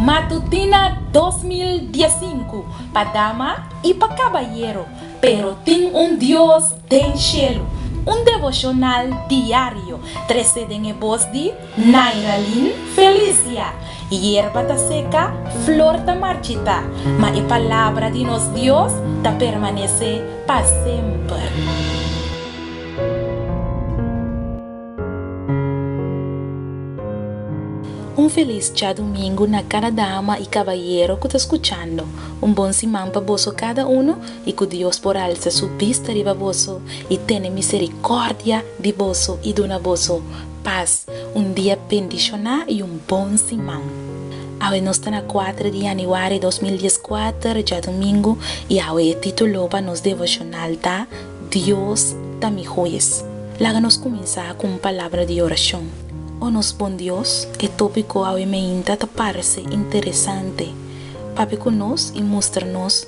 Matutina 2015 pa dama i pa kabayero, pero tin un Dios den shelu. Un devoshonal diario trese den e bos di Nairalyn Felicia. Yerba ta seka, flor ta marchitá, ma e palabra di nos Dios ta permanesé pa semper. Un felis djadumingu na kada dama i kabayero ku ta skuchando. Un bon siman pa boso kada unu i ku Dios por alsa su bista riba boso i tene miserikòrdia di boso i duna boso pas. Un dia bendishoná i un bon siman. Awe nos ta na kuater di yanüari 2014, djadumingu, i awe e título pa nos devoshonal ta, Dios ta mi Hues. Laga nos kuminsá ku un palabra di orashon. O nos bon Dios, e tópiko awe meinta ta parse interesante. Papia ku nos i mustra nos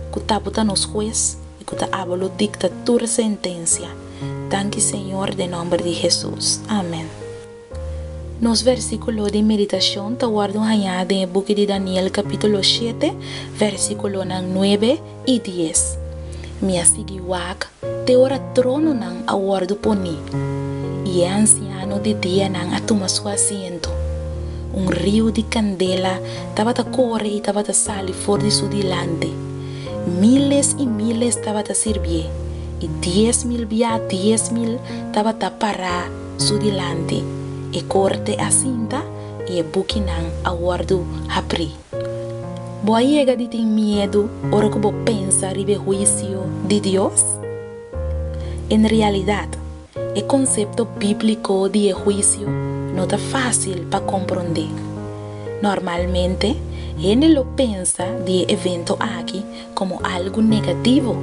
ku ta bo ta nos Hues i ku ta abo lo dikta tur sentensia. Danki Señor den nòmber di Hesus. Amen. Nos versíkulo di meditashon ta wòrdu hañá den e buki di Daniel kapítulo shete, versíkulonan nuebe i dies. Mi a sigui wak te ora trononan a wòrdu poní, i e ansiano di dianan a tuma su asiento. Un riu di kandela tabata kore i tabata sali for di su dilanti. Míles i míles tabata sirbié, i 10,000 bia 10,000 tabata pará su dilanti. E korte a sinta i e bukinan a wòrdu habrí. Bo a yega di tin miedu ora ku bo pensa riba e huisio di Dios? En realidat, e konsepto bíbliko di e huisio no ta fásil pa komprondé. Normalmente, hende lo pensa di e evento aki komo algu negativo.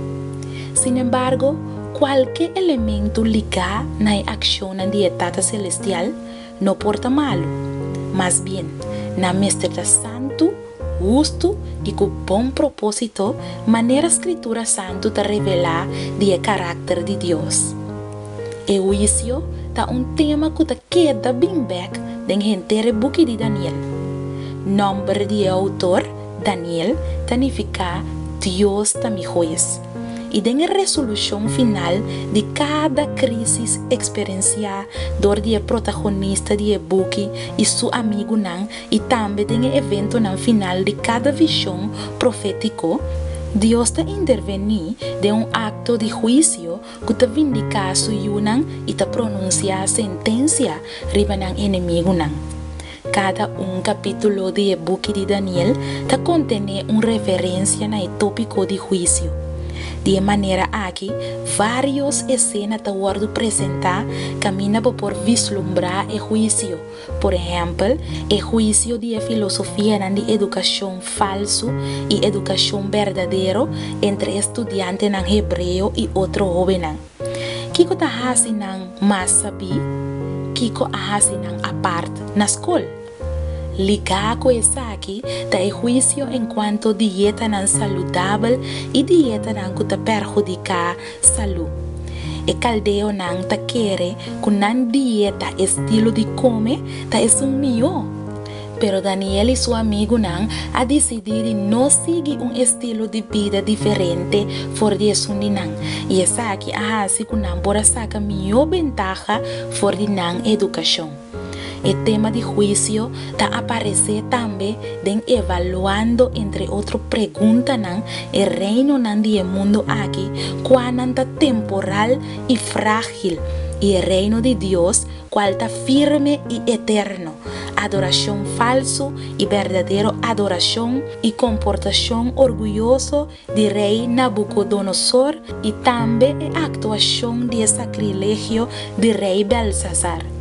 Sinembargo, kualke elementu ligá na e akshonnan di e Tata Selestial no por ta malu. Mas bien, nan mester ta santu, hustu i ku bon propósito, manera Skritura Santu ta revelá di e karakter di Dios. E huisio ta un tema ku ta keda bin bèk den henter e buki di Daniel. Nòmber di e outor, Daniel, ta nifiká Dios ta mi Hues. I den e resolushon final di kada krísis eksperensiá dor di e protagonista di e buki i su amigunan i tambe den e eventonan final di kada vishon profétiko, Dios ta intervení den un akto di huisio ku ta vindiká su yunan i ta pronunsiá sentensia riba nan enemigunan. Kada un kapítulo di e buki di Daniel ta kontené un referensia na e tópiko di huisio. Di e manera aki, vários esena ta wòrdu presentá kaminda bo por vislumbrá e huisio, por ehèmpel, e huisio di e filosofianan di edukashon falsu i edukashon berdadero entre e studiantenan hebreo i otro hóbennan. Kiko ta hasi nan mas sabí? Kiko a hasi nan apart na skol? Ligá ku esaki ta e huisio enkuanto dietanan saludabel i dietanan ku ta perhudiká salú. E kaldeonan ta kere ku nan dieta estilo di kome ta esun mihó. Pero Daniel i su amigunan a disidí di no sigui un estilo di bida diferente for di esun di nan, i esaki a hasi ku nan por a saka mihó bentaha for di nan edukashon. E tema di huisio ta aparesé tambe den evaluando entre otro preguntanan e reinonan di e mundu aki kuanan ta temporal i frágil i e Reino di Dios kual ta firme i eterno, adorashon falsu i berdadero adorashon i komportashon orguyoso di Rei Nabukodonosor i tambe e aktuashon di e sakrilegio di Rei Belsasar.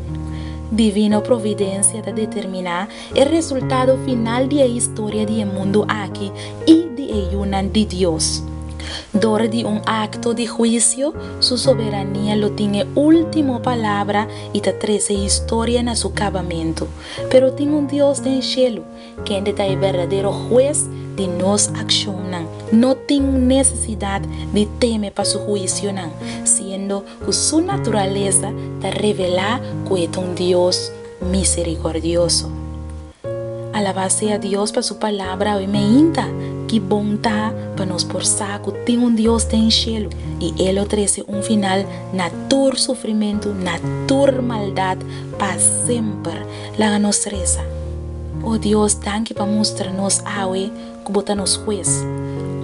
Divino Providensia ta determiná e resultado final di e historia di e mundu aki i di e yunan di Dios. Dor di un akto di huisio, Su soberania lo tin e último palabra i ta trese historia na su kabamentu. Pero tin un Dios den shelu, kende ta e berdadero Hues di nos akshonnan. No tin nesesidat di teme pa su huisionan, siendo ku su naturalesa ta revelá ku e ta un Dios miserikòrdioso. Alabá sea Dios pa su palabra awe meinta! Ki bon ta pa nos por sa ku tin un Dios den shelu i e lo trese un final na tur sufrimentu, na tur maldat pa semper. Laga nos resa. O Dios, danki pa mustra nos awe ku bo ta nos Hues.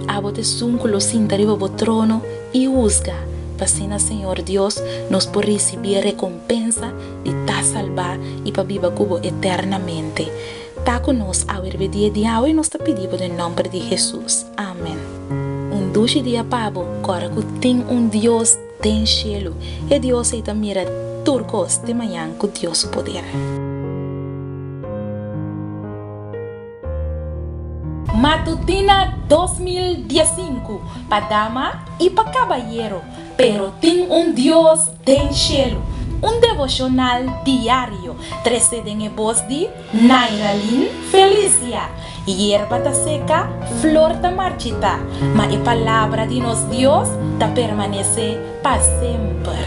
Abo ta esun ku lo sinta riba bo trono i husga, pa asina, Señor Dios, nos por risibí e rekompensa di ta salbá i pa biba ku bo eternamente. Ta ku nos awe riba e dia di awe, nos ta pidi bo den nòmber di Hesus. Amen. Un dushi dia pa bo, kòrda ku tin un Dios den shelu. E Dios ei ta mira tur kos. Te mañan ku Dios su poder. Matutina 2015 pa dama i pa kabayero, pero tin un Dios den shelu. Un devoshonal diario, trese den e bos di Nairalyn Felicia. Yerba ta seka, flor ta marchita, ma e palabra di nos Dios ta permanese pa semper.